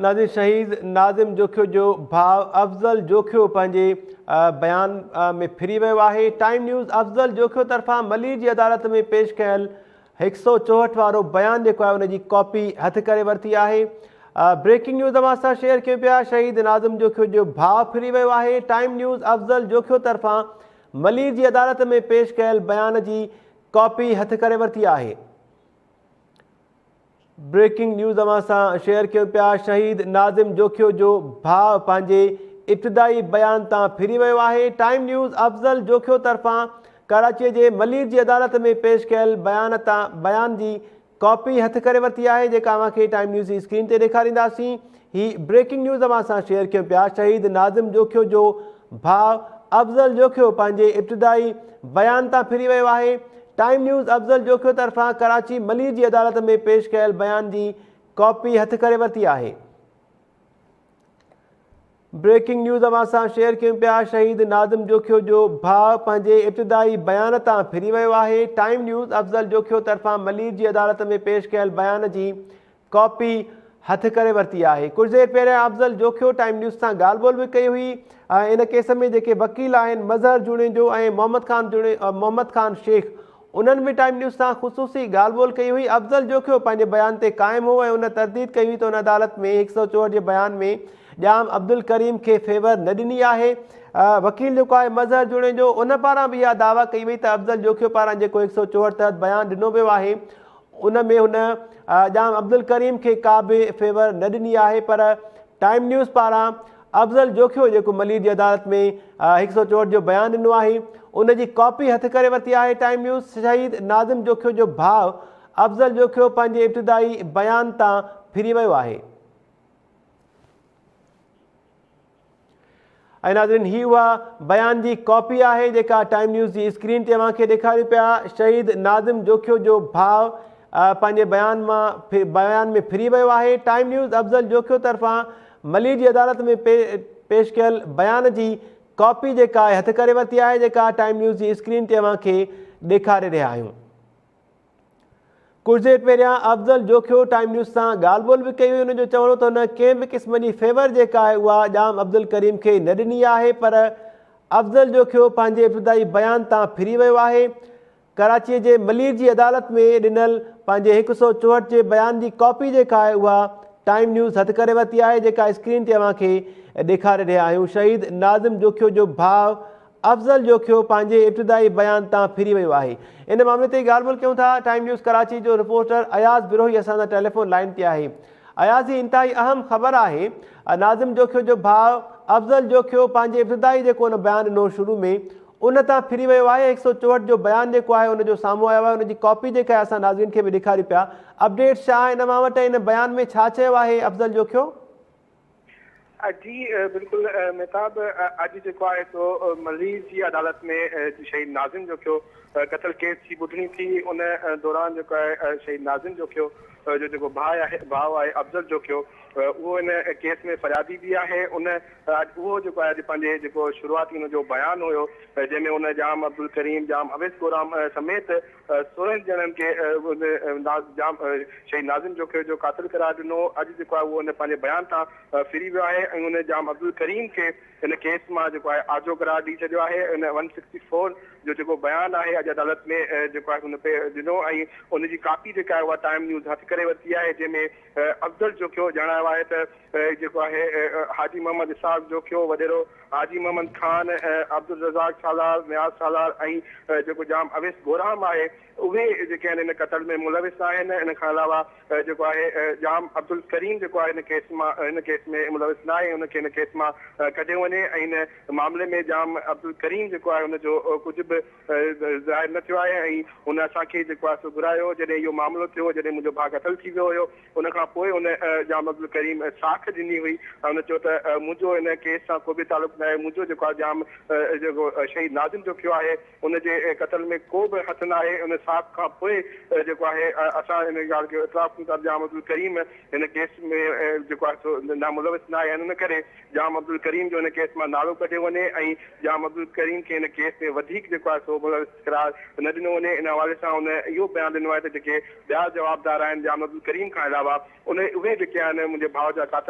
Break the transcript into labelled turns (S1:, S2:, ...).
S1: ناظرين شهيد ناظم جوکيو جو ڀاء افضل جوکيو پنهنجي بيان ۾ ڦري ويو آهي. ٽائيم نيوز افضل جوکيو طرفان ملير جي عدالت ۾ پيش ڪيل 164 وارو بيان جيڪو آهي ان جي ڪاپي هٿ ڪري ورتي آهي. بريڪنگ نيوز اوهان سان شيئر ڪيون پيا شهيد ناظم جوکيو جو ڀاء ڦري ويو آهي. ٽائيم نيوز افضل جوکيو طرفان ملير جي عدالت ۾ پيش ڪيل بيان جي ڪاپي هٿ ڪري ورتي آهي. بريڪنگ نيوز اوهان سان شيئر ڪيون پيا شهيد ناظم جوکيو جو ڀاء پنهنجي ابتدائي بيان تان ڦري ويو آهي ٽائيم نيوز افضل جوکيو طرفان ڪراچي جي ملير جي عدالت ۾ پيش ڪيل بيان تان بيان جي ڪاپي هٿ ڪري ورتي آهي جيڪا اوهان کي ٽائيم نيوز جي اسڪرين تي ڏيکارينداسين هي بريڪنگ نيوز اوهان سان شيئر ڪيون پيا شهيد ناظم جوکيو جو ڀاء افضل جوکيو پنهنجي ابتدائي بيان تان ڦري ويو آهي ٽائيم نيوز افضل جوکيو طرفان ڪراچي ملير جي عدالت ۾ پيش ڪيل بيان جي ڪاپي هٿ ڪري ورتي آهي. بريڪنگ نيوز اوهان سان شيئر ڪيون پيا شهيد ناظم جوکيو جو ڀاء پنهنجي ابتدائي بيان تان ڦري ويو آهي ٽائيم نيوز افضل جوکيو طرفان ملير جي عدالت ۾ پيش ڪيل بيان جي ڪاپي هٿ ڪري ورتي آهي. ڪجهه دير پهريان افضل جوکيو ٽائيم نيوز سان ڳالهه ٻولهه به ڪئي هئي ۽ ان ڪيس ۾ جيڪي وڪيل آهن مظهر جوڻيجو ۽ محمد خان محمد خان شيخ انهن به ٽائيم نيوز سان خصوصي ڳالهه ٻولهه ڪئي هئي. افضل جوکيو پنهنجي بيان تي قائم هو ۽ ان ترديد ڪئي هئي ته ان عدالت ۾ 164 جي بيان ۾ ڄام عبدالڪريم کي فيور نه ڏني آهي. وڪيل جيڪو آهي مظهر جوڻيجو ان پاران به اها دعويٰ ڪئي وئي ته افضل جوکيو پاران جيڪو 164 تحت بيان ڏنو ويو آهي ان ۾ هن ڄام عبدالڪريم کي ڪا به فيور نه ڏني آهي پر ٽائيم نيوز پاران افضل جوکيو جيڪو ملير جي عدالت ۾ 164 جو بيان ڏنو آهي ان جي ڪاپي هٿ ڪري ورتي آهي ٽائيم نيوز شهيد ناظم جوکيو جو ڀاء افضل جوکيو پنهنجي ابتدائي بيان تان ڦري ويو آهي. ۽ ناظرين هي اها بيان جي ڪاپي آهي جيڪا ٽائيم نيوز جي اسڪرين تي اوهان کي ڏيکاريون پيا شهيد ناظم جوکيو جو ڀاء پنهنجي بيان مان بيان ۾ ڦري ويو آهي ٽائيم نيوز افضل جوکيو طرفان ملير جي عدالت ۾ پيش ڪيل بيان جي ڪاپي جيڪا آهي هٿ ڪري ورتي آهي جيڪا ٽائيم نيوز جي اسڪرين تي اوهان کي ڏيکاري رهيا آهيون. ڪجهه دير پهريان افضل جوکيو ٽائيم نيوز سان ڳالهه ٻولهه به ڪئي هئي ان جو چوڻ هو ته هن ڪنهن به قسم جي فيور جيڪا آهي اها ڄام عبدالڪريم کي نه ڏني آهي پر افضل جوکيو پنهنجي ابتدائي بيان تان ڦري ويو آهي ڪراچي جي ملير جي عدالت ۾ ڏنل پنهنجي 164 جي بيان جي ڪاپي جيڪا آهي اها ٽائيم نيوز هٿ ڪري ورتي آهي جيڪا اسڪرين تي اوهان کي ڏيکاري رهيا آهيون شهيد ناظم جوکيو جو ڀاء افضل جوکيو پنهنجي ابتدائي بيان تان ڦري ويو آهي. ان معاملي تي ڳالهه ٻولهه ڪيون ٿا، ٽائيم نيوز ڪراچي جو رپورٽر اياز بروهي اسان سان ٽيليفون لائين تي آهي. اياز هي انتهائي اهم خبر آهي، ناظم جوکيو جو ڀاء افضل جوکيو پنهنجي ابتدائي جيڪو ان بيان ڏنو شروع ۾ ان تان ڦري ويو آهي، 164 جو بيان جيڪو آهي ان جو سامهون آيو آهي ان جي ڪاپي جيڪا آهي اسان ناظرين کي به ڏيکاريون پيا، اپڊيٽس ڇا آهن اوهان وٽ ۽ ان بيان ۾ ڇا چيو آهي افضل جوکيو؟
S2: جي بلڪل مهتاب اڄ جيڪو آهي سو ملير جي عدالت ۾ شهيد ناظم جوکيو قتل ڪيس جي ٻڌڻي ٿي ان دوران جيڪو آهي شهيد ناظم جوکيو جو جيڪو ڀاء آهي ڀاء آهي افضل جوکيو اهو ان ڪيس ۾ فريادي به آهي ان اهو جيڪو آهي اڄ پنهنجي جيڪو شروعاتي ان جو بيان هيو جنهن ۾ ان ڄام عبدالڪريم ڄام اويس گورام سميت 16 ڄڻن کي ڄام شهيد ناظم جوکيو جو قاتل قرار ڏنو، اڄ جيڪو آهي اهو ان پنهنجي بيان تان ڦري ويو آهي ۽ ان ڄام عبدالڪريم کي ان ڪيس مان جيڪو آهي آجو قرار ڏئي ڇڏيو آهي، ان ون سڪسٽي فور جو جيڪو بيان آهي اڄ عدالت ۾ جيڪو آهي ان پي ڏنو ۽ ان جي ڪاپي جيڪا آهي اها ٽائيم نيوز هٿ ڪري ورتي آهي جنهن ۾ افضل جوکيو ڄاڻايو آهي ته جيڪو آهي حاجي محمد اسحاق جوکيو، وڏيرو حاجي محمد خان، عبدالرزاق سالار، نياز سالار ۽ جيڪو ڄام اويس گورام آهي اهي جيڪي آهن ان قتل ۾ ملوث آهن ان کان علاوه جيڪو آهي ڄام عبدالڪريم جيڪو آهي ان ڪيس مان ان ڪيس ۾ ملوث ناهي ان کي ان ڪيس مان ڪڍيو وڃي ۽ ان معاملي ۾ ڄام عبدالڪريم جيڪو آهي ان جو ڪجهه به ظاهر نه ٿيو آهي ۽ هن اسان کي جيڪو آهي سو گهرايو جڏهن اهو معاملو ٿيو جڏهن منهنجو ڀاء قتل ٿي ويو هيو ان کان پوء هن ڄام عبدالڪريم ساک ڏني هئي ۽ هن چيو ته منهنجو ان ڪيس سان ڪو به تعلق ناهي، منهنجو جيڪو آهي ڄام جيڪو شهيد ناظم جوکيو آهي ان جي قتل ۾ ڪو به هٿ ناهي، ان ساک کان پوء جيڪو آهي اسان ان ڳالهه کي اعتراف ڪيون ٿا ته ڄام عبدالڪريم هن ڪيس ۾ جيڪو آهي سو ناملوث ناهي ۽ ان ڪري ڄام عبدالڪريم جو هن ڪيس مان نالو ڪڍيو وڃي ۽ ڄام عبدالڪريم کي هن ڪيس ۾ وڌيڪ جيڪو آهي سو ملوث قرار نه ڏنو وڃي ان حوالي سان هن اهو بيان ڏنو آهي ته جيڪي ٻيا جوابدار آهن ڄام عبدالڪريم کان علاوه ان اهي جيڪي آهن منهنجي ڀاء جا قاتل.